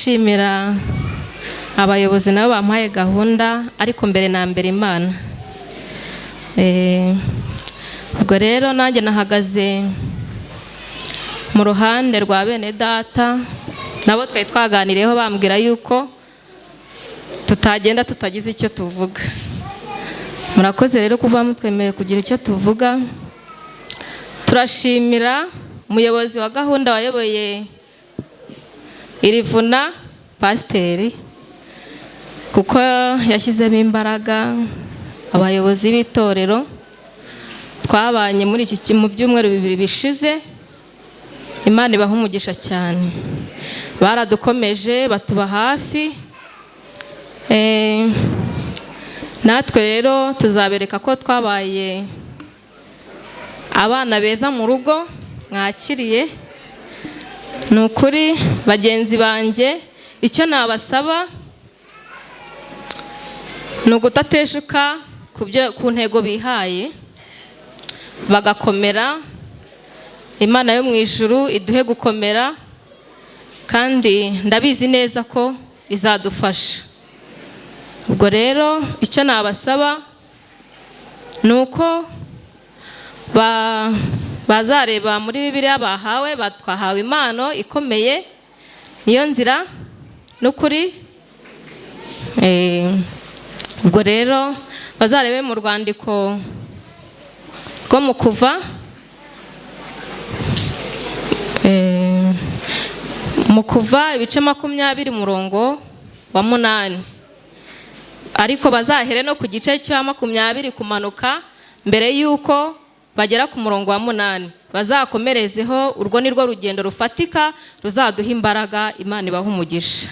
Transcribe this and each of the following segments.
Nshimira abayobozi nabo bampaye gahunda, ariko mbere na mbere Imana. Ubwo rero nanjye nahagaze mu ruhande rwa bene data, nabo twari twaganiriyeho, bambwira yuko tutagenda tutagize icyo tuvuga. Murakoze rero kuba mutwemereye kugira icyo tuvuga. Turashimira umuyobozi wa gahunda wayoboye iri vuna, pasiteri, kuko yashyizemo imbaraga. Abayobozi b'itorero twabanye muri iki mu byumweru 2 bishize, Imana ibaha umugisha cyane, baradukomeje, batuba hafi. Natwe rero tuzabereka ko twabaye abana beza mu rugo mwakiriye. Ni ukuri, bagenzi banjye, icyo nabasaba ni ugutateshuka ku ntego bihaye, bagakomera. Imana yo mu ijuru iduhe gukomera, kandi ndabizi neza ko izadufasha. Ubwo rero icyo nabasaba ni uko bazareba muri Bibiliya bahawe. Twahawe impano ikomeye, niyo nzira n'ukuri. Ubwo rero bazarebe mu rwandiko rwo mu Kuva, mu Kuva ibice 20, umurongo wa 8, ariko bazahere no ku gice cya 20 kumanuka. Mbere y'uko bagera ku murongo wa 8, bazakomerezeho. Urwo ni rwo rugendo rufatika ruzaduha imbaraga. Imana ibaha umugisha.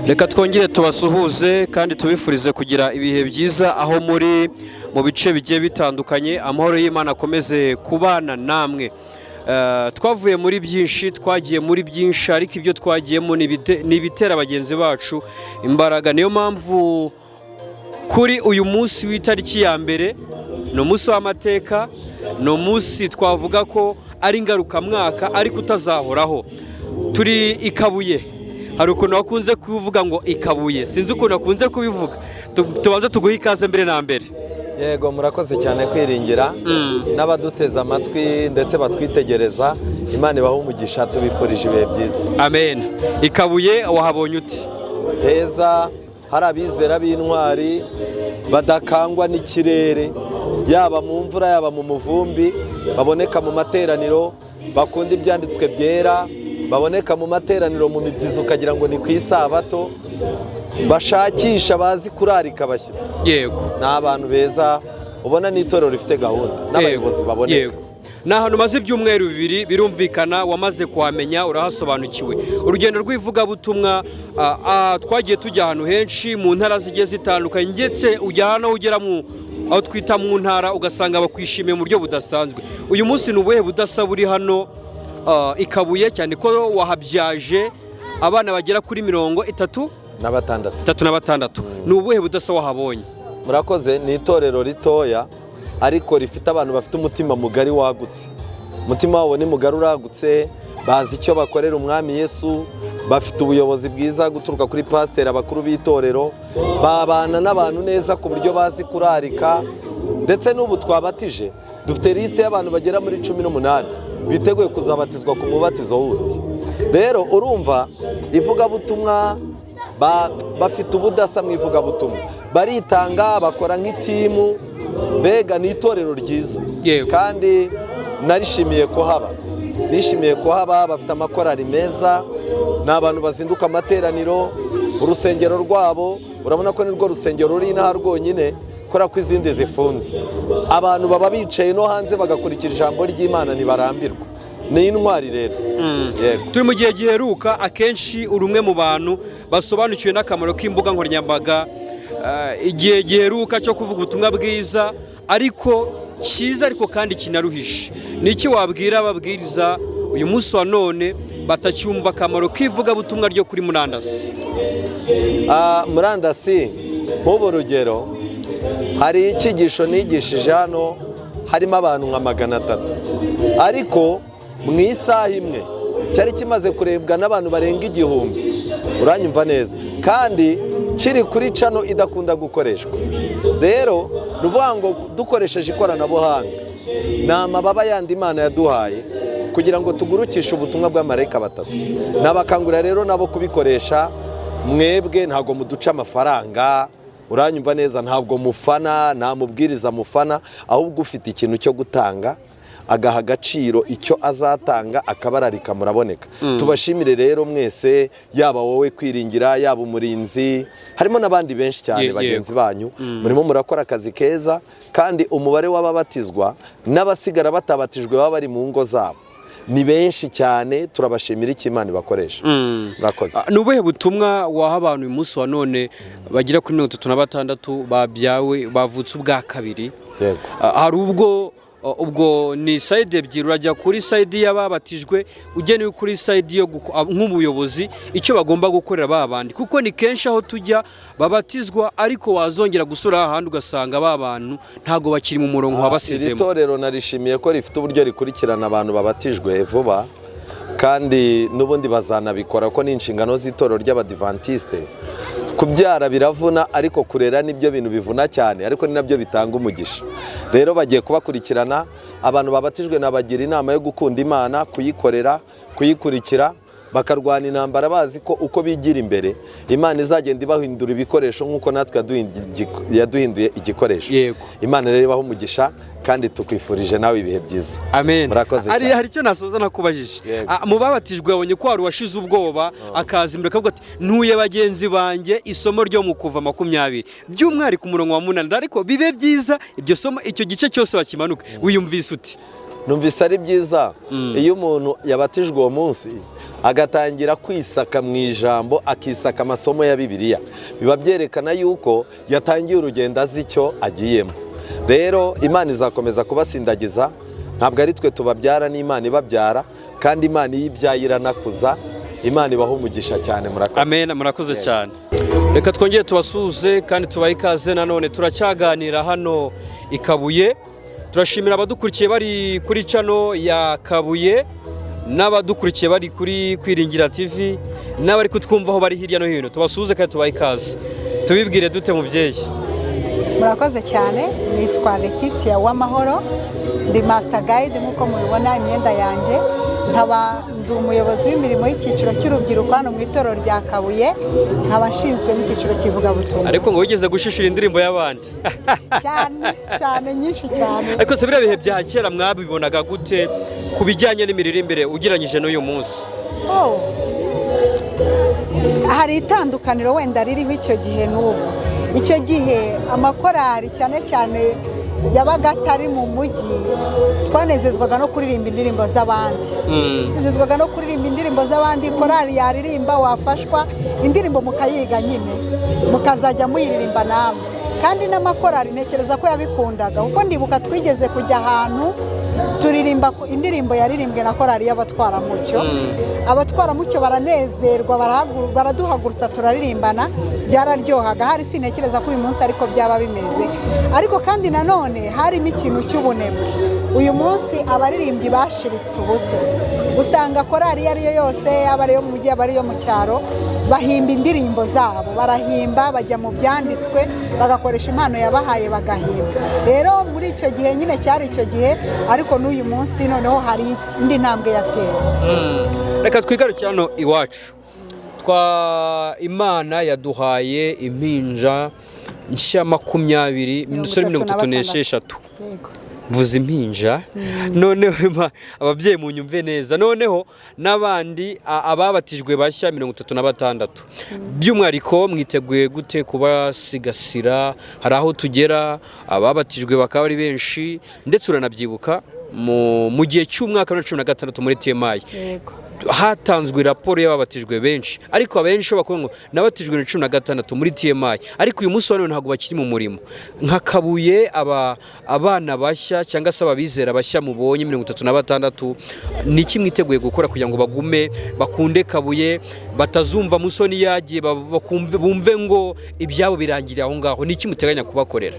Reka twongere tubasuhuze kandi tubifurize kugira ibihe byiza aho muri mu bice bigiye bitandukanye. Amahoro y'Imana akomeze kubana namwe. Twavuye muri byinshi, twagiye muri byinshi, ariko ibyo twagiyemo ni ibitera bagenzi bacu imbaraga. Niyo mpamvu kuri uyu munsi w'itariki ya 1, ni umunsi w'amateka, ni umunsi twavuga ko ari ngarukamwaka ariko utazahoraho. Turi i Kabuye. Hari ukuntu bakunze kuvuga ngo i Kabuye, sinzi ukuntu bakunze kubivuga. Tubanze tuguhe ikaze mbere na mbere. Yego, murakoze cyane kwiringira n'abaduteze amatwi ndetse batwitegereza. Imana ibahe umugisha, tubifurije ibihe byiza. Amen. I Kabuye wahabonye uti? Heza, hari abizera b'intwari badakangwa n'ikirere, yaba mu mvura, yaba mu muvumbi, baboneka mu materaniro, bakunda ibyanditswe byera, baboneka mu materaniro mu mibyizi ukagira ngo ni ku isabato, bashakisha, bazi kurarika abashyitsi. Ni abantu beza, ubona n'itorero rifite gahunda n'abayobozi baboneka. Ni ahantu umaze ibyumweru 2, birumvikana wamaze kuhamenya, urahasobanukiwe. Urugendo rw'ivugabutumwa, twagiye tujya ahantu henshi mu ntara zigiye zitandukanye, ndetse ujya hano ugera mu aho twita mu ntara, ugasanga bakwishimiye mu buryo budasanzwe. Uyu munsi ni ubuhe budasa buri hano i Kabuye, cyane ko wahabyaje abana bagera kuri 36 Na 6? 36. Ni ubuhe budasa wahabonye? Murakoze. Ni itorero ritoya ariko rifite abantu bafite umutima mugari wagutse. Umutima wabo ni mugari, uragutse, bazi icyo bakorera Umwami Yesu, bafite ubuyobozi bwiza guturuka kuri pasiteri, abakuru b'itorero, babana n'abantu neza ku buryo bazi kurarika. Ndetse n'ubu twabatije, dufite lisite y'abantu bagera muri 18 biteguye kuzabatizwa ku mubatizo wundi. Rero urumva ivugabutumwa, bafite ubudasa mu ivugabutumwa, baritanga, bakora nk'itimu. Mbega ni itorero ryiza. Kandi narishimiye kuhaba, nishimiye kuhaba. Bafite amakorari meza, ni abantu bazinduka amateraniro. Urusengero rwabo urabona ko nirwo rusengero ruri inaha rwonyine, kubera ko izindi zifunze. Abantu baba bicaye no hanze bagakurikira ijambo ry'Imana, ntibarambirwa. Ni intwari rero, yego. Turi mu gihe giheruka. Akenshi uri umwe mu bantu basobanukiwe n'akamaro k'imbuga nkoranyambaga. Igihe giheruka cyo kuvuga ubutumwa bwiza, ariko cyiza, ariko kandi kinaruhishe. Ni iki wabwira ababwiriza uyu munsi wa none batacyumva akamaro k'ivugabutumwa ryo kuri murandasi? Murandasi, nk'ubu urugero, hari icyigisho nigishije hano harimo abantu nka 300, ariko mu isaha imwe Cyari kimaze kurebwa n'abantu barenga 1000, uranyumva neza, kandi kiri kuri channel idakunda gukoreshwa. Rero ni ukuvuga ngo dukoresheje ikoranabuhanga, ni amababa yandi Imana yaduhaye kugira ngo tugurukishe ubutumwa bw'amarayika batatu. Nabakangurira rero nabo kubikoresha. Mwebwe ntabwo muduca amafaranga, uranyumva neza, ntabwo mufana, nta mubwiriza mufana, ahubwo ufite ikintu cyo gutanga agaha agaciro icyo azatanga, akabararika, muraboneka. Tubashimire rero mwese, yaba wowe Kwiringira, yaba Umurinzi, harimo n'abandi benshi cyane, bagenzi banyu. Murimo murakora akazi keza, kandi umubare w'ababatizwa n'abasigara batabatijwe baba bari mu ngo zabo ni benshi cyane. Turabashimira icyo Imana ibakoresha. Murakoze. Ni ubuhe butumwa waha abantu uyu munsi wa none bagera kuri 36 babyawe, bavutse ubwa kabiri? Yego. Hari ubwo ni side ebyiri, urajya kuri side y'ababatijwe, ugenewe kuri side yo nk'umuyobozi, icyo bagomba gukorera ba bandi, kuko ni kenshi aho tujya babatizwa, ariko wazongera gusura ahandi ugasanga ba bantu ntabwo bakiri mu murongo Iri wabasizemo. torero narishimiye ko rifite uburyo rikurikirana abantu babatijwe vuba, kandi n'ubundi bazanabikora, ko ni inshingano z'itorero ry'Abadivantisite. Kubyara biravuna, ariko kurera nibyo bintu bivuna cyane, ariko ni nabyo bitanga umugisha. Rero bagiye kubakurikirana. Abantu babatijwe nabagira inama yo gukunda Imana, kuyikorera, kuyikurikira, bakarwana intambara bazi ko uko bigira imbere Imana izagenda ibahindura ibikoresho, nk'uko natwe yaduhinduye igikoresho. Imana rero ibaha umugisha, kandi tukwifurije nawe ibihe byiza. Amen. Murakoze Hari cyane. hari icyo nasoza nakubajije. Yego. Mu babatijwe abonye ko hari uwashize ubwoba, akaza imbere akavuga ati: "Ntuye bagenzi banjye isomo ryo mu Kuva 20, by'umwihariko umurongo wa 8, ariko bibe byiza iryo somo, icyo gice cyose bakimanuke." Wiyumvise uti? Numvise ari byiza iyo umuntu yabatijwe uwo munsi agatangira kwisaka mu ijambo, akisaka amasomo ya Bibiliya, biba byerekana yuko yatangiye urugendo azi icyo agiyemo. Rero Imana izakomeza kubasindagiza. Ntabwo ari twe tubabyara, n'Imana ibabyara, kandi Imana iyo ibyaye iranakuza. Imana ibaha umugisha cyane, murakoze. Amen, murakoze cyane. Reka twongere tubasuhuze kandi tubahe ikaze nanone. Turacyaganira hano i Kabuye. Turashimira abadukurikiye bari kuri channel ya Kabuye, n'abadukurikiye bari kuri Kwiringira TV, n'abari kutwumva aho bari hirya no hino. Tubasuhuze kandi tubahe ikaze. Tubibwire dute, mubyeyi? Murakoze cyane. Nitwa Letitia Uwamahoro, ndi master guide nk'uko mubibona imyenda yanjye, nkaba ndi umuyobozi w'imirimo y'icyiciro cy'urubyiruko hano mu itorero rya Kabuye, nkaba nshinzwe n'icyiciro cy'ivugabutumwa. Ariko ngo wigeze gushishura indirimbo y'abandi? Cyane cyane, nyinshi cyane. Ariko se biriya bihe bya kera mwabibonaga gute ku bijyanye n'imiririmbire ugereranyije n'uyu munsi? Oh. Hari itandukaniro wenda ririho icyo gihe n'ubu. Icyo gihe amakorari cyane cyane yabaga atari mu mujyi, twanezezwaga no kuririmba indirimbo z'abandi. Tunezezwaga no kuririmba indirimbo z'abandi. Korari yaririmba wafashwa, indirimbo mukayiga nyine, mukazajya muyiririmba namwe. Kandi n'amakorari ntekereza ko yabikundaga, kuko ndibuka twigeze kujya ahantu turirimba indirimbo yaririmbwe na korari y'Abatwaramucyo. Abatwaramucyo baranezerwa, baraduhagurutsa turaririmbana, byararyohaga. Hari sintekereza ko uyu munsi ariko byaba bimeze. Ariko kandi nanone harimo ikintu cy'ubunebwe. Uyu munsi abaririmbyi bashiritse ubute, usanga korari iyo ari yo yose, yaba ari iyo mu mujyi, yaba ari iyo mu cyaro, bahimba indirimbo zabo, barahimba, bajya mu byanditswe, bagakoresha impano yabahaye bagahimba. Rero muri icyo gihe nyine cyari icyo gihe, ariko n'uyu munsi noneho hari indi ntambwe yatewe. Reka twigarukire hano iwacu. Twa Imana yaduhaye impinja nshya 20, sorry, 36. Yego. Mvuze impinja, noneho ababyeyi munyumve neza. Noneho n'abandi ababatijwe bashya 36, by'umwihariko mwiteguye gute kubasigasira? Hari aho tugera ababatijwe bakaba ari benshi, ndetse uranabyibuka mu gihe cy'umwaka wa 2016 muri TMI hatanzwe raporo y'ababatijwe benshi, ariko abenshi bo bakuvuga ngo nabatijwe na 16 muri TMI, ariko uyu munsi wa none ntabwo bakiri mu murimo. Nka Kabuye, aba abana bashya cyangwa se ababizera bashya mubonye 36, ni iki mwiteguye gukora kugira ngo bagume bakunde Kabuye, batazumva Musoni yagiye, bakumve, bumve ngo ibyabo birangiriye aho ngaho? Ni iki muteganya kubakorera?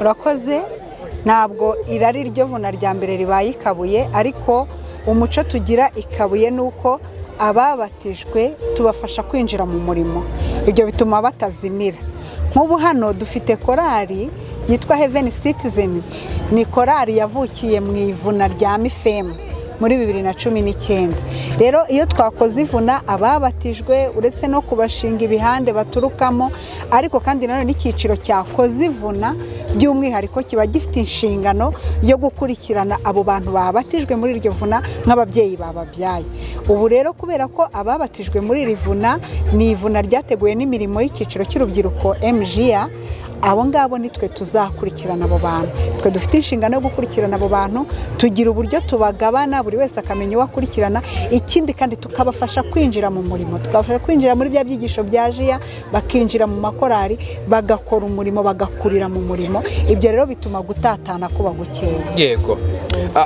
Urakoze. Ntabwo irari ryo vuna rya mbere ribaye i Kabuye, ariko Umuco tugira i Kabuye ni uko ababatijwe tubafasha kwinjira mu murimo, ibyo bituma batazimira. Nk'ubu hano dufite korali yitwa Heaven Citizens, ni korali yavukiye mu ivuna rya Mifemu muri 2019. Rero iyo twakoze ivuna, ababatijwe uretse no kubashinga ibihande baturukamo, ariko kandi nanone n'icyiciro cyakoze ivuna by'umwihariko kiba gifite inshingano yo gukurikirana abo bantu babatijwe muri iryo vuna nk'ababyeyi bababyaye. Ubu rero kubera ko ababatijwe muri iri vuna, ni ivuna ryateguwe n'imirimo y'icyiciro cy'urubyiruko MJA, abo ngabo nitwe tuzakurikirana abo bantu. Twe dufite inshingano yo gukurikirana abo bantu, tugira uburyo tubagabana, buri wese akamenya uwo akurikirana. Ikindi kandi tukabafasha kwinjira mu murimo, tukabafasha kwinjira muri bya byigisho bya jiya, bakinjira mu makorari, bagakora umurimo, bagakurira mu murimo. Ibyo rero bituma gutatana kuba gukeya. Yego.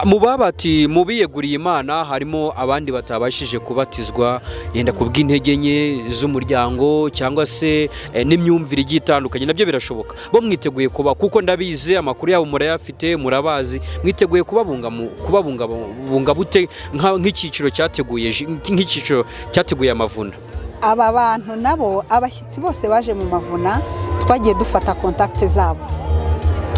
Mu babati mu biyeguriye Imana harimo abandi batabashije kubatizwa, yenda ku bw'intege nke z'umuryango cyangwa se n'imyumvire igiye itandukanye, nabyo birashoboka. Bo mwiteguye kuba, kuko ndabizi amakuru yabo murayafite, murabazi, mwiteguye kubabungabunga bute nk'icyiciro cyateguye amavuna? Aba bantu nabo, abashyitsi bose baje mu mavuna, twagiye dufata contact zabo,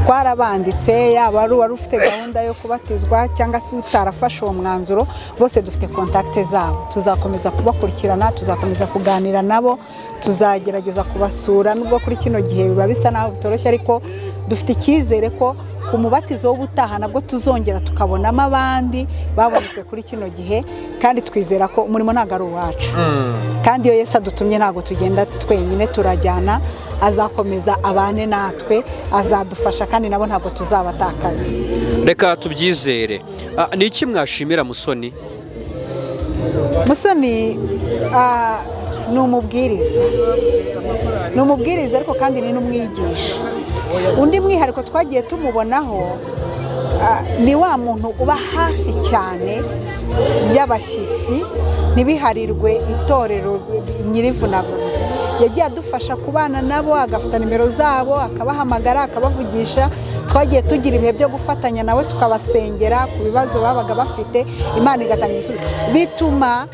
twarabanditse, yaba ari uwari ufite gahunda yo kubatizwa cyangwa se utarafashe uwo mwanzuro, bose dufite contact zabo. Tuzakomeza kubakurikirana, tuzakomeza kuganira nabo, tuzagerageza kubasura, nubwo kuri kino gihe biba bisa naho bitoroshye, ariko dufite icyizere ko ku mubatizo w'ubutaha nabwo tuzongera tukabonamo abandi babonetse kuri kino gihe. Kandi twizera ko umurimo ntabwo ari uwacu, kandi iyo Yesu adutumye ntabwo tugenda twenyine, turajyana. Azakomeza abane natwe, azadufasha, kandi nabo ntabwo tuzabatakaza. Reka tubyizere. Ni iki mwashimira Musoni? Musoni ni umubwiriza, ni umubwiriza, ariko kandi ni n'umwigisha. Undi mwihariko twagiye tumubonaho, ni wa muntu uba hafi cyane y'abashyitsi, ntibiharirwe itorero nyirivuna gusa. Yagiye adufasha kubana nabo, agafata nimero zabo, akabahamagara, akabavugisha. Twagiye tugira ibihe byo gufatanya nawe, tukabasengera ku bibazo babaga bafite, Imana igatanga igisubizo. Bituma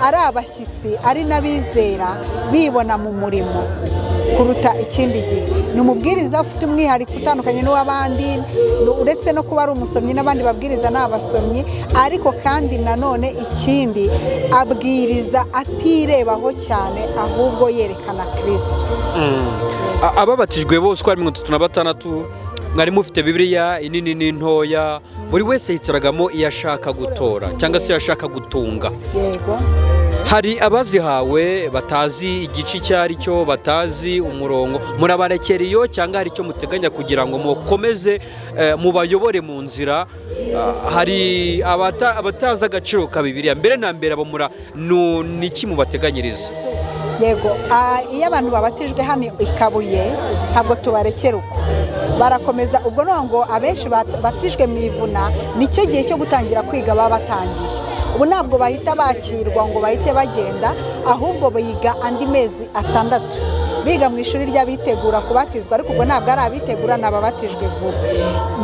ari abashyitsi ari n'abizera bibona mu murimo kuruta ikindi gihe. Ni umubwiriza ufite umwihariko utandukanye n'uw'abandi, uretse no kuba ari umusomyi, n'abandi babwiriza ni abasomyi, ariko kandi nanone ikindi abwiriza atirebaho cyane, ahubwo yerekana Kirisito. Ababatijwe bose uko ari 36, mwari mufite Bibiliya inini n'intoya, buri wese yitoragamo iyo ashaka gutora cyangwa se iyo ashaka gutunga. Yego. Hari abazihawe batazi igice icyo ari cyo, batazi umurongo. Murabarekera iyo, cyangwa hari icyo muteganya kugira ngo mukomeze mubayobore mu nzira? Hari abatazi agaciro ka Bibiliya mbere na mbere, abo ni iki mubateganyiriza? Yego, iyo abantu babatijwe hano i Kabuye ntabwo tubarekera uko, barakomeza. Ubwo ni ngo abenshi batijwe mu ivuna, nicyo gihe cyo gutangira kwiga baba batangiye. Ubu ntabwo bahita bakirwa ngo bahite bagenda, ahubwo biga andi mezi 6, biga mu ishuri ry'abitegura kubatizwa. Ariko ubwo ntabwo ari abitegura, ni ababatijwe vuba.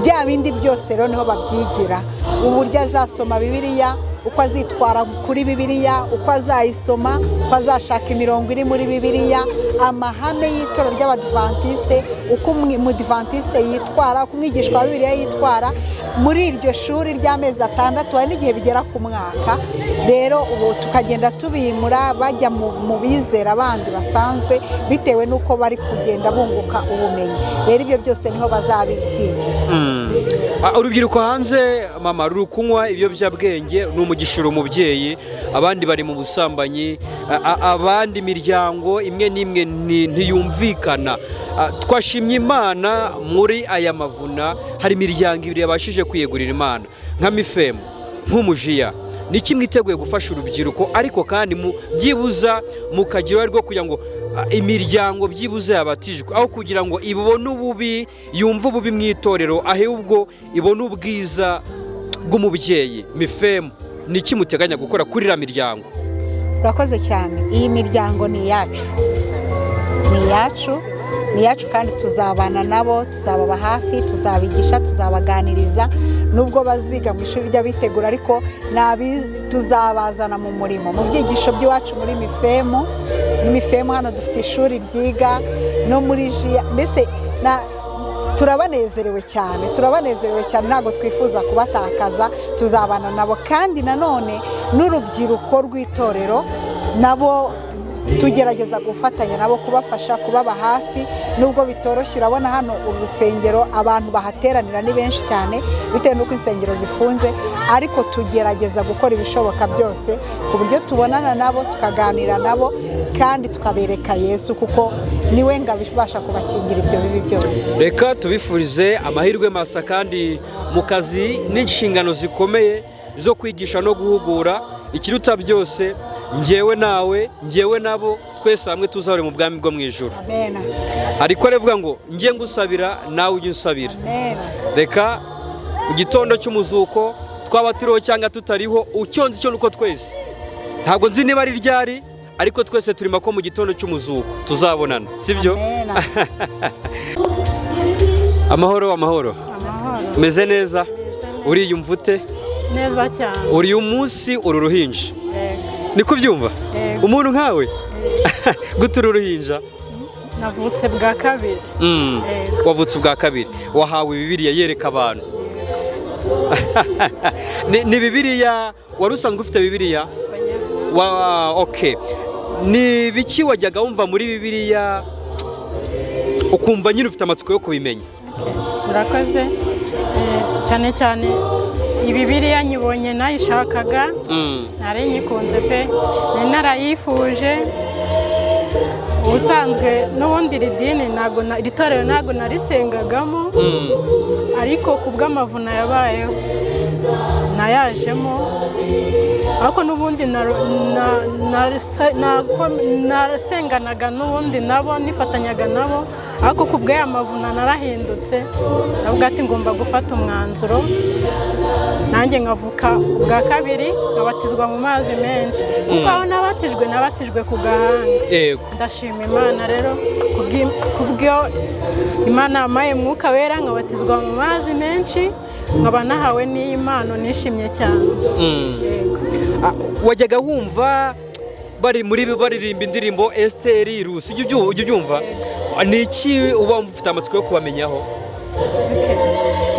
Bya bindi byose rero niho babyigira: uburyo azasoma Bibiliya, uko azitwara kuri Bibiliya, uko azayisoma, uko azashaka imirongo iri muri Bibiliya, amahame y'itorero ry'Abadivantisite, uko umudivantiste yitwara, uko umwigishwa wa Bibiliya yitwara muri iryo shuri ry'amezi 6, hari n'igihe bigera ku mwaka. Rero ubu tukagenda tubimura bajya mu bizera bandi basanzwe, bitewe n'uko bari kugenda bunguka ubumenyi. Rero ibyo byose niho bazabibyigira. Urubyiruko hanze, mama, ruri kunywa ibiyobyabwenge, ni umugishura umubyeyi, abandi bari mu busambanyi, abandi imiryango imwe n'imwe ntiyumvikana. Twashimye Imana, muri aya mavuna hari imiryango ibiri yabashije kwiyegurira Imana, nka Mifemu, nk'umujiya. Ni iki mwiteguye gufasha urubyiruko, ariko kandi byibuza mukagira uruhare rwo kugira ngo imiryango byibuze yabatijwe, aho kugira ngo ibone ububi, yumve ububi mu itorero, ahubwo ibone ubwiza bw'umubyeyi? Mifemu, ni iki muteganya gukora kuri iriya miryango? Urakoze cyane. Iyi miryango ni iyacu, ni iyacu. Ni iyacu kandi tuzabana nabo, tuzababa hafi, tuzabigisha, tuzabaganiriza, nubwo baziga mu ishuri ry'abitegura, ariko tuzabazana mu murimo, mu byigisho by'iwacu muri Mifemu. Mifemu hano dufite ishuri ryiga no muri jiya, mbese turabanezerewe cyane, turabanezerewe cyane, ntabwo twifuza kubatakaza, tuzabana nabo. Kandi nanone n'urubyiruko rw'itorero nabo tugerageza gufatanya nabo, kubafasha, kubaba hafi, nubwo bitoroshye. Urabona hano urusengero abantu bahateranira ni benshi cyane bitewe n'uko insengero zifunze, ariko tugerageza gukora ibishoboka byose ku buryo tubonana nabo, tukaganira nabo, kandi tukabereka Yesu, kuko niwe ngabo ibasha kubakingira ibyo bibi byose. Reka tubifurize amahirwe masa kandi mu kazi n'inshingano zikomeye zo kwigisha no guhugura. Ikiruta byose, njyewe nawe, njyewe nabo, twese hamwe tuzahore mu bwami bwo mu ijuru. Amen. Ariko aravuga ngo njye ngusabira, nawe ujye unsabira. Amen. Reka mu gitondo cy'umuzuko, twaba turiho cyangwa tutariho, icyo nzi cyo nuko twese, ntabwo nzi niba ari ryari, ariko twese turimo ko mu gitondo cy'umuzuko tuzabonana, sibyo? Amen. Amahoro, amahoro. Amahoro. Umeze neza? Uriyumva ute? Neza cyane. Uriya munsi uri uruhinja? Yego. Niko ubyumva? Yego. Umuntu nkawe gute uri uruhinja? Navutse bwa kabiri. Yego. Wavutse ubwa kabiri, wahawe Bibiliya, yereka abantu. Ni Bibiliya wari usanzwe ufite? Bibiliya wa, okay. Ni biki wajyaga wumva muri Bibiliya ukumva nyine ufite amatsiko yo kubimenya? Murakoze. Cyane cyane Bibiliya nyibonye nayishakaga, nari nyikunze pe, nari narayifuje. Ubusanzwe n'ubundi iri dini ntabwo iri torero ntabwo narisengagamo, ariko ku bw'amavuna yabayeho nayajemo, ariko n'ubundi narasenganaga n'ubundi nabo, nifatanyaga nabo, ariko ku bw'aya mavuna narahindutse, ndavuga ati ngomba gufata umwanzuro nanjye nkavuka ubwa kabiri, nkabatizwa mu mazi menshi, kuko aho nabatijwe, nabatijwe ku gahanga. Ndashima Imana rero kubwo Imana yampaye Mwuka Wera, nkabatizwa mu mazi menshi, nkaba nahawe n'iyi mpano, nishimye cyane. Yego. Ah, wajyaga wumva bari muri baririmba indirimbo Esiteri, Rusi, ujya ubyumva? Ni iki uba wumva ufite amatsiko yo kubamenyaho? Okay.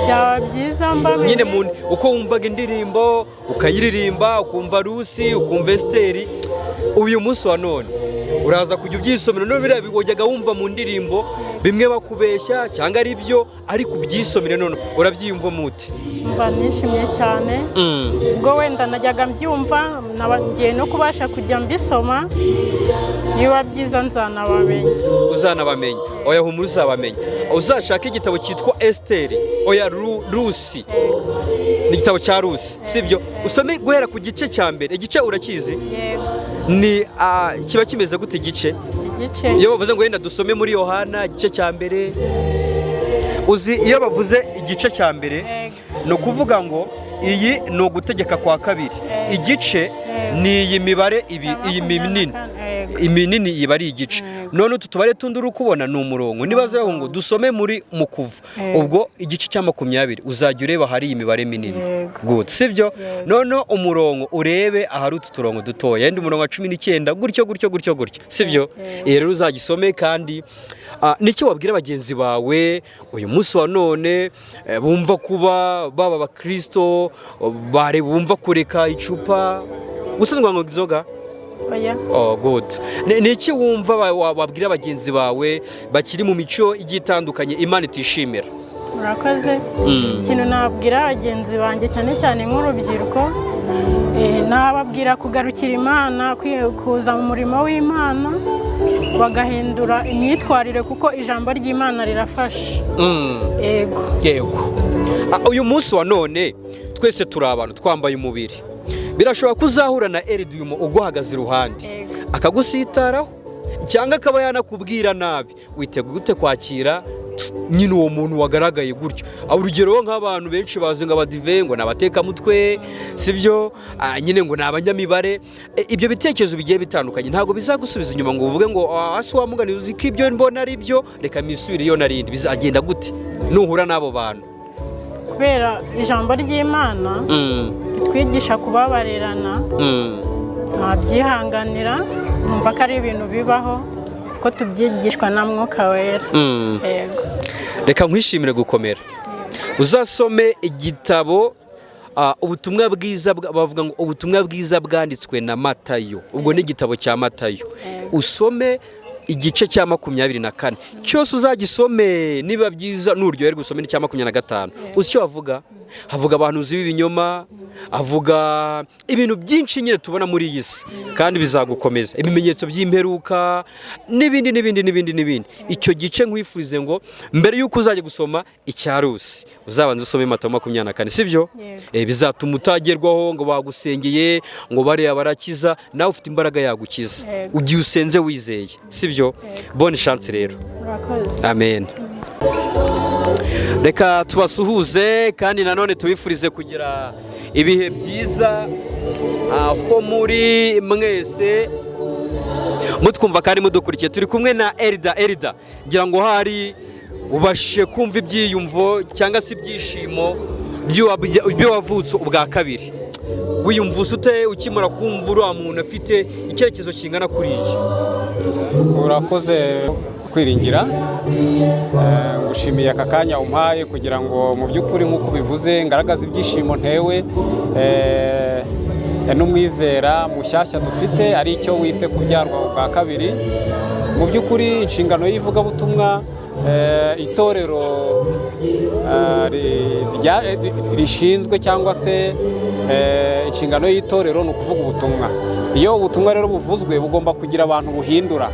Byaba byiza mbamenye. Nyine uko wumvaga indirimbo ukayiririmba, ukumva Rusi, ukumva Esiteri, uyu munsi wa none uraza kujya ubyisomera none, biriya wajyaga wumva mu ndirimbo bimwe bakubeshya cyangwa ari byo, ariko ubyisomere none urabyiyumvamo ute? Mba nishimye cyane. Ubwo wenda najyaga mbyumva, ngiye no kubasha kujya mbisoma, niba byiza nzanabamenya. Uzanabamenya? Oya, humura, uzabamenya. Uzashaka igitabo cyitwa Esiteri, oya, Rusi, ni igitabo cya Rusi, sibyo? Usome guhera ku gice cya mbere. Igice urakizi? Yego. Ni kiba kimeze gute igice? Igice. Iyo bavuze ngo wenda dusome muri Yohana igice cya mbere, uzi iyo bavuze igice cya mbere, ni ukuvuga ngo iyi ni ugutegeka kwa kabiri. Igice ni iyi mibare ibi, iyi minini. Yego. Iminini iba ari igice, none utu tubare tundi uri kubona ni umurongo. Nibaza ngo dusome muri mu Kuva, ubwo igice cya 20, uzajya ureba ahari iyi mibare minini. Good, sibyo? Noneho umurongo urebe ahari utu turongo dutoya, yenda umurongo wa 19, gutyo gutyo gutyo gutyo, sibyo? Rero uzagisome. Kandi nicyo wabwira bagenzi bawe uyu munsi wa none, bumva kuba baba abakristo, bare bumva kureka icupa, ubusanzwe wanywa inzoga? Oya. Oh, good. Ni iki wumva wabwira bagenzi bawe bakiri mu mico igiye itandukanye Imana itishimira? Murakoze. Ikintu nabwira bagenzi banjye, cyane cyane nk'urubyiruko, nababwira kugarukira Imana, kuza mu murimo w'Imana, bagahindura imyitwarire, kuko ijambo ry'Imana rirafasha. Yego. Yego. Uyu munsi wa none twese turi abantu twambaye umubiri, birashoboka ko uzahura na Eridiyumu uguhagaze iruhande, akagusitaraho. Cyangwa akaba yanakubwira nabi. Witeguye gute kwakira nyine uwo muntu wagaragaye gutyo? Urugero, nk'abantu benshi bazi ngo abadive ngo ni abatekamutwe, sibyo? Nyine ngo ni abanyamibare. Ibyo bitekerezo bigiye bitandukanye ntabwo bizagusubiza inyuma ngo uvuge ngo: "Hasi wa mugani, uzi ko ibyo mbona ari byo, reka misubire iyo narindi"? Bizagenda gute nuhura n'abo bantu? Kubera ijambo ry'Imana ritwigisha kubabarirana, nabyihanganira, numva ko ari ibintu bibaho, ko tubyigishwa na Mwuka Wera. Yego. Reka nkwishimire gukomera. Uzasome igitabo Ubutumwa Bwiza, bavuga ngo Ubutumwa Bwiza bwanditswe na Matayo, ubwo ni igitabo cya Matayo. Usome igice cya 24 cyose, uzagisome. Niba byiza nuryoherwa usome n'icya 25. Uzi icyo bavuga? Havuga abantu b'ibinyoma, avuga ibintu byinshi nyine tubona muri iyi si, kandi bizagukomeza, ibimenyetso by'imperuka n'ibindi n'ibindi n'ibindi n'ibindi. Icyo gice nkwifurize ngo mbere y'uko uzajya gusoma icya Rusi, uzabanza usome Matayo 24, sibyo? Yego. Bizatuma utagerwaho ngo bagusengeye ngo bariya barakiza, nawe ufite imbaraga yagukiza. Yego. Ugiye usenze wizeye, sibyo? Bonne chance rero. Murakoze. Amen. Reka tubasuhuze kandi nanone tubifurize kugira ibihe byiza aho muri mwese mutwumva kandi mudukurikiye. Turi kumwe na Erida. Erida, ngira ngo hari ubashije kumva ibyiyumvo cyangwa se ibyishimo by'uwavutse ubwa kabiri. Wiyumvuse ute ukimara kumva uriya muntu afite icyerekezo kingana kuriya? Urakoze kwiringira. Ngushimiye aka kanya umpaye kugira ngo mu by'ukuri, nk'uko bivuze, ngaragaze ibyishimo ntewe n'umwizera mushyashya dufite, ari icyo wise kubyarwa ubwa kabiri. Mu by'ukuri, inshingano y'ivugabutumwa, itorero rishinzwe, cyangwa se inshingano y'itorero ni ukuvuga ubutumwa. Iyo ubutumwa rero buvuzwe, bugomba kugira abantu buhindura.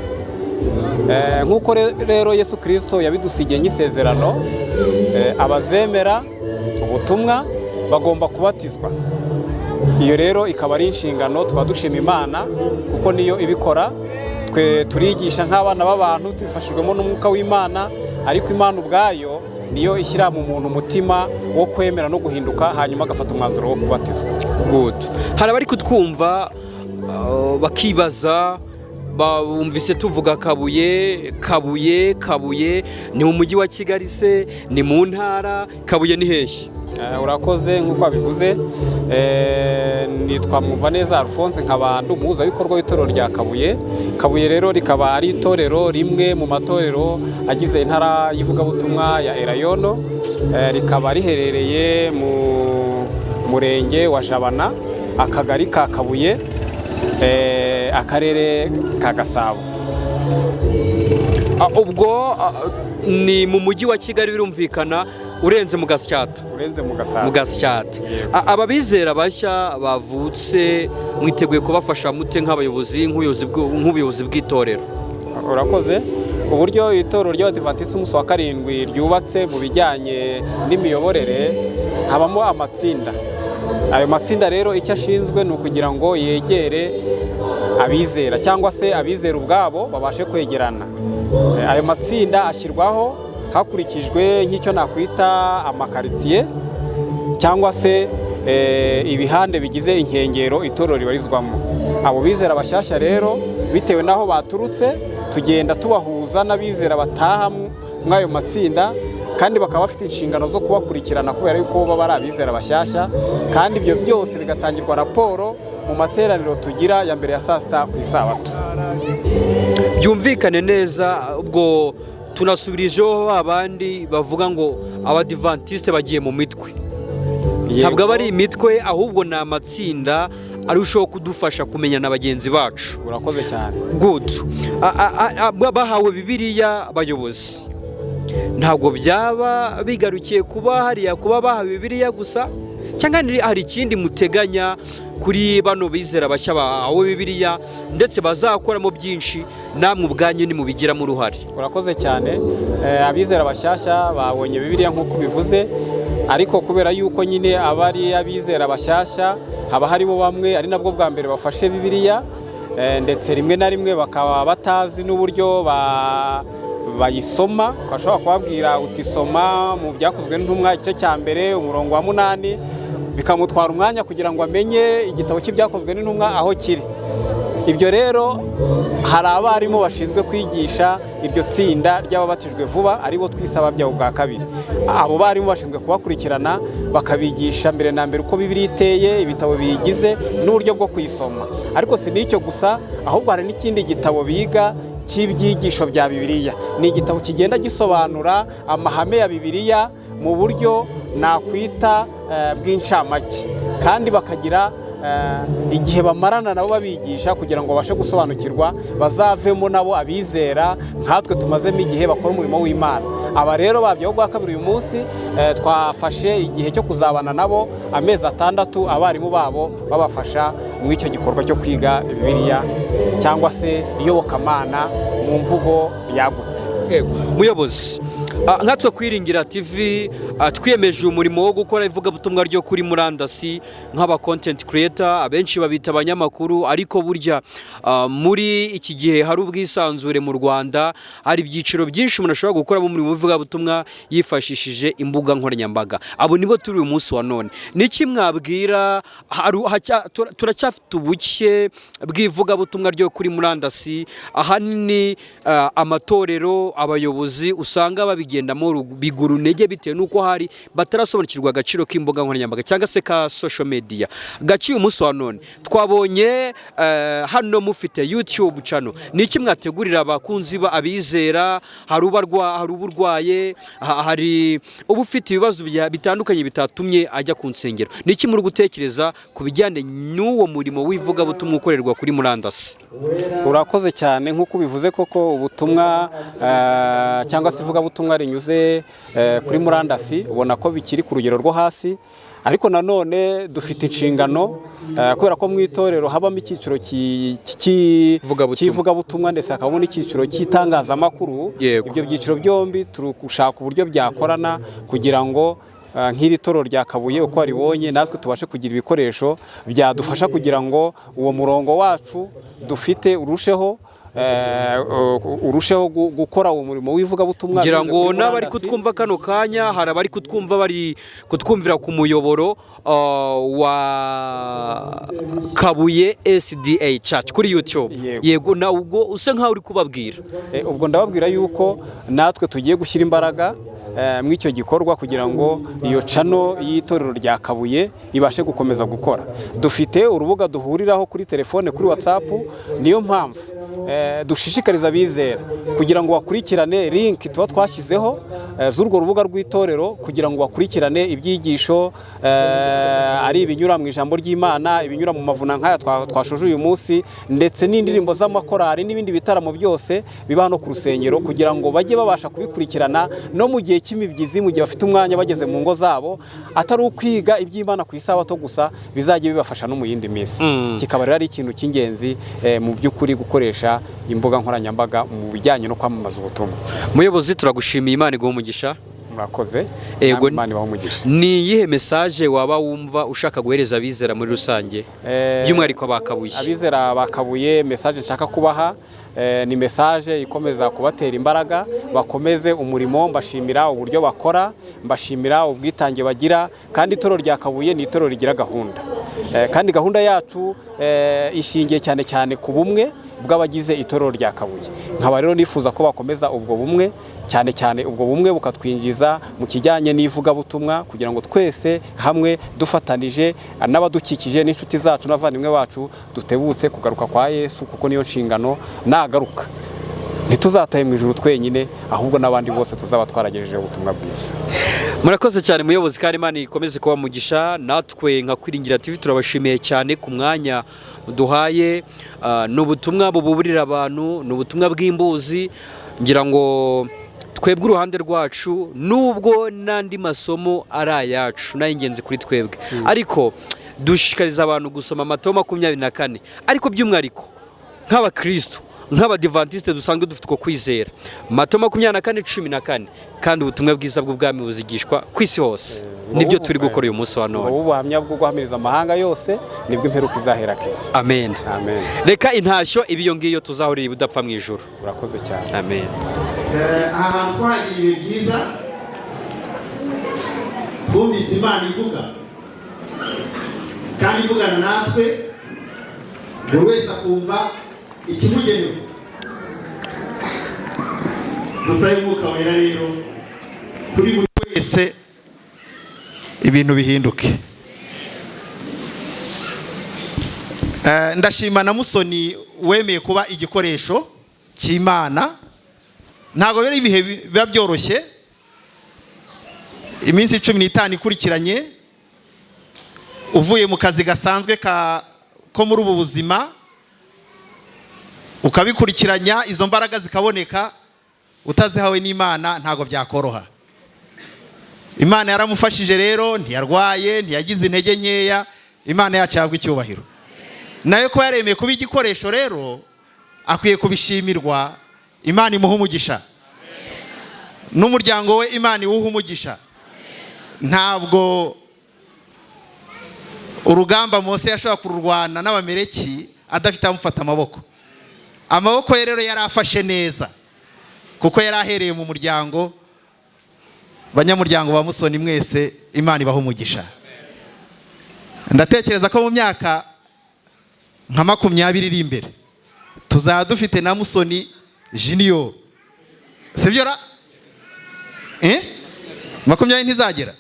Nk'uko rero Yesu Kirisito yabidusigiye nk'isezerano, abazemera ubutumwa bagomba kubatizwa. Iyo rero ikaba ari inshingano. Tukaba dushima Imana kuko niyo ibikora. Twe turigisha nk'abana b'abantu tubifashijwemo n'Umwuka w'Imana, ariko Imana ubwayo niyo ishyira mu muntu umutima wo kwemera no guhinduka, hanyuma agafata umwanzuro wo kubatizwa. Good. Hari abari kutwumva bakibaza, bumvise tuvuga Kabuye, Kabuye, Kabuye ni mu Mujyi wa Kigali se, ni mu ntara? Kabuye ni hehe? Urakoze. Nk'uko wabivuze, nitwa Mwumvaneza Alphonse, nkaba ndi umuhuzabikorwa w'itorero rya Kabuye. Kabuye rero rikaba ari itorero rimwe mu matorero agize intara y'ivugabutumwa ya Elayono. Rikaba riherereye mu Murenge wa Jabana, Akagari ka Kabuye, Akarere ka Gasabo. Ubwo ni mu Mujyi wa Kigali, birumvikana urenze mu Gasyata. Urenze mu Mu Gasabo. Gasyata. Aba bizera bashya bavutse, mwiteguye kubafasha mute nk'abayobozi, nk'ubuyobozi bw'itorero? Urakoze. Uburyo itorero ry'Abadivantisiti Umunsi wa Karindwi ryubatse mu bijyanye n'imiyoborere, habamo amatsinda. Ayo matsinda rero icyo ashinzwe ni ukugira ngo yegere abizera, cyangwa se abizera ubwabo babashe kwegerana. Ayo matsinda ashyirwaho hakurikijwe nk'icyo nakwita amakaritsiye, cyangwa se ibihande bigize inkengero itorero ribarizwamo. Abo bizera bashyashya rero, bitewe n'aho baturutse, tugenda tubahuza n'abizera bataha muri ayo matsinda, kandi bakaba bafite inshingano zo kubakurikirana kubera yuko baba ari abizera bashyashya. Kandi ibyo byose bigatangirwa raporo mu materaniro tugira ya mbere ya saa sita ku isabato. Byumvikane neza, ubwo tunasubirijeho abandi bavuga ngo Abadivantisite bagiye mu mitwe. Ntabwo aba ari imitwe, ahubwo ni amatsinda arushaho kudufasha kumenya na bagenzi bacu. Urakoze cyane. Good. Bahawe Bibiliya, abayobozi, ntabwo byaba bigarukiye kuba hariya, kuba bahawe Bibiliya gusa, cyangwa hari ikindi muteganya kuri bano bizera bashya bahawe Bibiliya, ndetse bazakoramo byinshi namwe ubwanyu nimubigiramo uruhare? Urakoze cyane. Abizera bashyashya babonye Bibiliya nk'uko ubivuze, ariko kubera yuko nyine aba ari abizera bashyashya, haba harimo bamwe ari nabwo bwa mbere bafashe Bibiliya. ndetse rimwe na rimwe bakaba batazi n'uburyo bayisoma. Ukashobora kubabwira uti soma mu Byakozwe n'Intumwa igice cya 1 umurongo wa 8, bikamutwara umwanya kugira ngo amenye igitabo cy'Ibyakozwe n'Intumwa aho kiri. Ibyo rero hari abarimu bashinzwe kwigisha iryo tsinda ry'ababatijwe vuba, aribo twise ababyawe ubwa kabiri. Abo barimu bashinzwe kubakurikirana, bakabigisha mbere na mbere uko Bibiliya iteye, ibitabo biyigize n'uburyo bwo kuyisoma. Ariko si n'icyo gusa, ahubwo hari n'ikindi gitabo biga cy'ibyigisho bya Bibiliya. Ni igitabo kigenda gisobanura amahame ya Bibiliya mu buryo nakwita bw'incamake, kandi bakagira igihe bamarana nabo babigisha kugira ngo babashe gusobanukirwa, bazavemo nabo abizera nkatwe tumazemo igihe bakora umurimo w'Imana. Aba rero babyawe ubwa kabiri uyu munsi twafashe igihe cyo kuzabana nabo amezi 6, abarimu babo babafasha muri icyo gikorwa cyo kwiga Bibiliya cyangwa se iyobokamana mu mvugo yagutse. Muyobozi, nkatwe Kwiringira TV twiyemeje umurimo wo gukora ivugabutumwa ryo kuri murandasi nk'aba content creator, abenshi babita abanyamakuru, ariko burya muri iki gihe hari ubwisanzure mu Rwanda, hari ibyiciro byinshi umuntu ashobora gukoramo umurimo w'ivugabutumwa yifashishije imbuga nkoranyambaga. Abo nibo turi uyu munsi wa none. Niki mwabwira? Turacyafite ubuke bw'ivugabutumwa ryo kuri murandasi, ahanini amatorero, abayobozi usanga babigendamo bigura intege bitewe n'uko hari batarasobanukirwa agaciro k'imbuga nkoranyambaga cyangwa se ka social media. Gaciye umunsi wa none twabonye hano mufite YouTube channel. Ni iki mwategurira abakunzi ba abizera? Hari uburwaye, hari uba ufite ibibazo bitandukanye bitatumye ajya ku nsengero. Ni iki muri gutekereza ku bijyanye n'uwo murimo w'ivugabutumwa ukorerwa kuri murandasi? Urakoze cyane. Nk'uko ubivuze koko, ubutumwa cyangwa se ivugabutumwa rinyuze kuri murandasi ubona ko bikiri ku rugero rwo hasi, ariko nanone dufite inshingano kubera ko mu itorero habamo icyiciro cy'ivugabutumwa ndetse hakabamo n'icyiciro cy'itangazamakuru. Ibyo byiciro byombi turi gushaka uburyo byakorana kugira ngo nk'iri torero rya Kabuye uko waribonye natwe tubashe kugira ibikoresho byadufasha kugira ngo uwo murongo wacu dufite urusheho gukora uwo murimo w'ivugabutumwa. Ngira ngo n'abari kutwumva kano kanya, hari abari kutwumva bari kutwumvira ku muyoboro wa Kabuye SDA Church kuri YouTube. Yego, na ubwo usa nkaho uri kubabwira. Ubwo ndababwira yuko natwe tugiye gushyira imbaraga muri icyo gikorwa kugira ngo iyo cano y'itorero rya Kabuye ibashe gukomeza gukora. Dufite urubuga duhuriraho kuri telefone, kuri WhatsApp. Niyo mpamvu dushishikariza abizera kugira ngo bakurikirane link tuba twashyizeho z'urwo rubuga rw'itorero, kugira ngo bakurikirane ibyigisho, ari ibinyura mu ijambo ry'Imana, ibinyura mu mavuna nk'aya twashoje uyu munsi, ndetse n'indirimbo z'amakorari n'ibindi bitaramo byose biba hano ku rusengero, kugira ngo bajye babasha kubikurikirana no mu gihe cy'imibyizi, mu gihe bafite umwanya bageze mu ngo zabo, atari ukwiga iby'Imana ku isabato gusa, bizajye bibafasha no mu yindi minsi. Kikaba rero ari ikintu cy'ingenzi mu by'ukuri gukoresha imbuga nkoranyambaga mu bijyanye no kwamamaza ubutumwa. Muyobozi, turagushimiye, Imana iguhe umugisha. Murakoze. Imana ibahe umugisha. Ni iyihe message waba wumva ushaka guhereza abizera muri rusange, by'umwihariko ba Kabuye? Abizera ba Kabuye, message nshaka kubaha ni message ikomeza kubatera imbaraga, bakomeze umurimo. Mbashimira uburyo bakora, mbashimira ubwitange bagira, kandi itorero rya Kabuye ni itorero rigira gahunda, kandi gahunda yacu ishingiye cyane cyane ku bumwe bw'abagize itorero rya Kabuye. Nkaba rero nifuza ko bakomeza ubwo bumwe, cyane cyane ubwo bumwe bukatwinjiza mu kijyanye n'ivugabutumwa, kugira ngo twese hamwe dufatanije n'abadukikije n'inshuti zacu n'abavandimwe bacu dutebutse kugaruka kwa Yesu, kuko niyo nshingano. Nagaruka ntituzatahe mu ijuru twenyine, ahubwo n'abandi bose tuzaba twaragejeje ubutumwa bwiza. Murakoze cyane muyobozi, kandi Imana ikomeze kuba mugisha. Natwe nka Kwiringira TV turabashimiye cyane ku mwanya duhaye. Ni ubutumwa bububurira abantu, ni ubutumwa bw'imbuzi. Ngira ngo twebwe uruhande rwacu, nubwo n'andi masomo ari ayacu n'ay'ingenzi kuri twebwe, ariko dushishikariza abantu gusoma Matayo 24, ariko by'umwihariko nk'abakristo Nk'abadivantisite dusanzwe dufite uko kwizera, Matayo 24:14, kandi ubutumwa bwiza bw'ubwami buzigishwa ku isi hose. Nibyo turi gukora uyu munsi wa none. Ubu buhamya bwo guhamiriza amahanga yose, nibwo imperuka izahera kisi. Amen. Amen. Reka intashyo iba iyo ngiyo, tuzahurira ibudapfa mu ijuru. Urakoze cyane. Amen. Aha hantu twahagira ibihe byiza, twumvise Imana ivuga kandi ivugana natwe, buri wese akumva ikimugenewe. Dusabe Umwuka Wera rero kuri buri wese, ibintu bihinduke. Ndashima na Musoni wemeye kuba igikoresho cy'Imana. Ntabwo biri ibihe biba byoroshye, iminsi 15 ikurikiranye uvuye mu kazi gasanzwe ko muri ubu buzima, ukabikurikiranya, izo mbaraga zikaboneka, utazihawe n'Imana ntabwo byakoroha. Imana yaramufashije rero, ntiyarwaye, ntiyagize intege nkeya. Imana yacu yahabwa icyubahiro. Nayo kuba yaremeye kuba igikoresho rero, akwiye kubishimirwa. Imana imuha umugisha n'umuryango we, Imana iwuha umugisha. Ntabwo urugamba Mose yashobora kururwana n'Abamereki adafite amufata amaboko. Amaboko ye rero yari afashe neza, kuko yari ahereye mu muryango. Banyamuryango ba Musoni mwese, Imana ibaha umugisha. Ndatekereza ko mu myaka nka 20 iri imbere tuzaba dufite na Musoni Junior, sibyo ra? 20 ntizagera?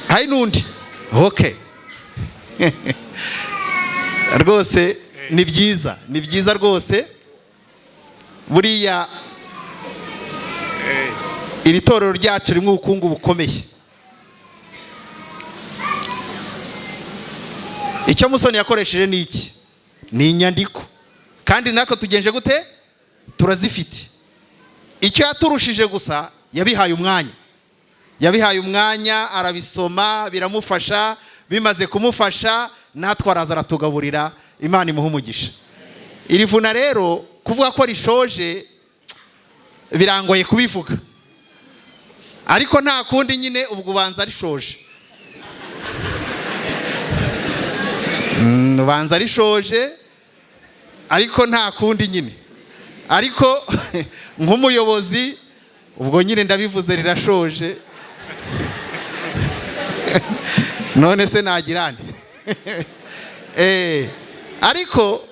Hari n'undi. Okay, rwose ni byiza, ni byiza rwose. Buriya iri torero ryacu ririmo ubukungu bukomeye. Icyo Musoni yakoresheje ni iki? Ni inyandiko, kandi natwe tugenje gute? Turazifite. Icyo yaturushije gusa, yabihaye umwanya, yabihaye umwanya arabisoma, biramufasha. Bimaze kumufasha, natwe araza aratugaburira. Imana imuha umugisha. Iri vuna rero, kuvuga ko rishoje birangoye kubivuga, ariko nta kundi nyine, ubwo ubanza rishoje, ubanza rishoje, ariko nta kundi nyine. Ariko nk'umuyobozi ubwo nyine ndabivuze, rirashoje. None se nagirane? Ariko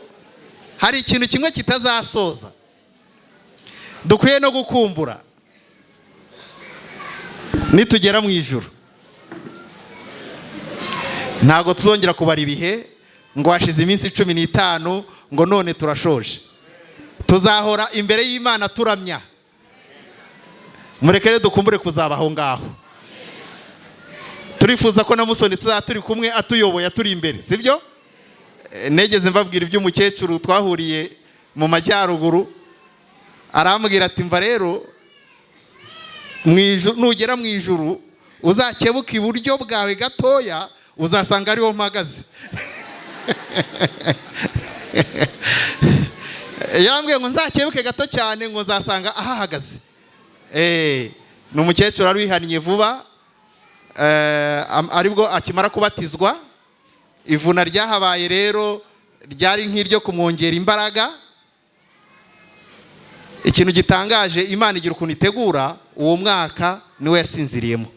hari ikintu kimwe kitazasoza dukwiye no gukumbura nitugera mu ijuru. Ntabwo tuzongera kubara ibihe ngo hashize iminsi 15, ngo none turashoje. Tuzahora imbere y'Imana turamya. Murekere dukumbure kuzaba aho ngaho. Turifuza ko na Musoni tuzaba turi kumwe, atuyoboye, aturi imbere, sibyo? Negeze mbabwira iby'umukecuru twahuriye mu majyaruguru, arambwira ati: "Mva rero, nugera mu ijuru uzakebuka iburyo bwawe gatoya, uzasanga ariho mpagaze." Yambwiye ngo nzakebuke gato cyane, ngo nzasanga ahahagaze. Ni umukecuru wari wihannye vuba, aribwo akimara kubatizwa. Ivuna ryahabaye rero ryari nk'iryo kumwongera imbaraga. Ikintu gitangaje, Imana igira ukuntu itegura. Uwo mwaka niwe yasinziriyemo.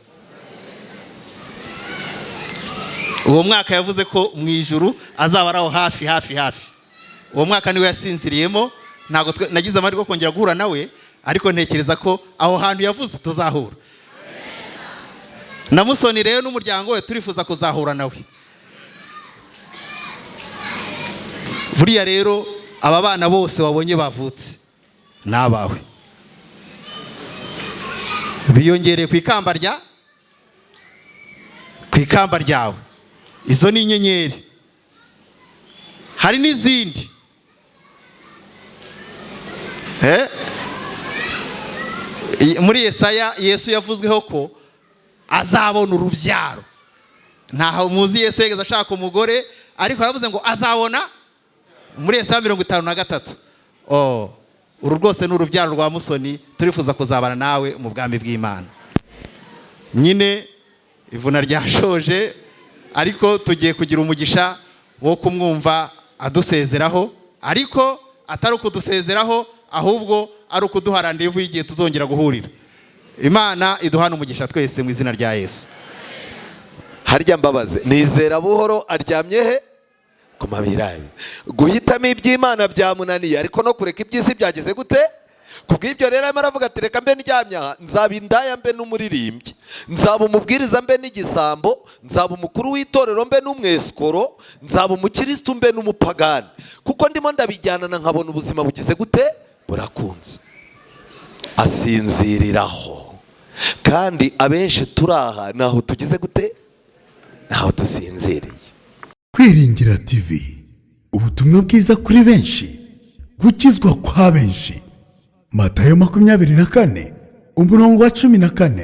Uwo mwaka yavuze ko mu ijuru azaba ari aho hafi hafi hafi. Uwo mwaka niwe yasinziriyemo. Ntabwo nagize amahirwe yo kongera guhura nawe, ariko ntekereza ko aho hantu yavuze tuzahura. Na Musoni rero n'umuryango we turifuza kuzahura nawe. Buriya rero aba bana bose wabonye bavutse ni abawe, biyongereye ku ikamba ryawe. Izo ni inyenyeri, hari n'izindi. Muri Yesaya, Yesu yavuzweho ko azabona urubyaro. Ntaho muzi Yesu yigeze ashaka umugore, ariko yaravuze ngo azabona. Muri Yesaya 53. Oh, uru rwose ni urubyaro rwa Musoni, turifuza kuzabana nawe mu bwami bw'Imana. Nyine ivuna ryashoje, ariko tugiye kugira umugisha wo kumwumva adusezeraho, ariko atari ukudusezeraho, ahubwo ari ukuduha rendez-vous y'igihe tuzongera guhurira. Imana iduhana umugisha twese mu izina rya Yesu. Harya mbabaze, nizera buhoro aryamye he? Ku mabirayi. Guhitamo iby'Imana byamunaniye, ariko no kureka iby'isi byageze gute? Kubw'ibyo rero arimo aravuga ati: "Reka mbe ndyamye aha, nzaba indaya mbe n'umuririmbyi, nzaba umubwiriza mbe n'igisambo, nzaba umukuru w'itorero mbe n'umwesikoro, nzaba umukirisitu mbe n'umupagani, kuko ndimo ndabijyanana nkabona ubuzima bugize gute? Burakunze." Asinziriraho. Kandi abenshi turi aha ntaho tugize gute? Ntaho dusinziriye. Kwiringira TV, ubutumwa bwiza kuri benshi, gukizwa kwa benshi. Matayo 24 umurongo wa 14.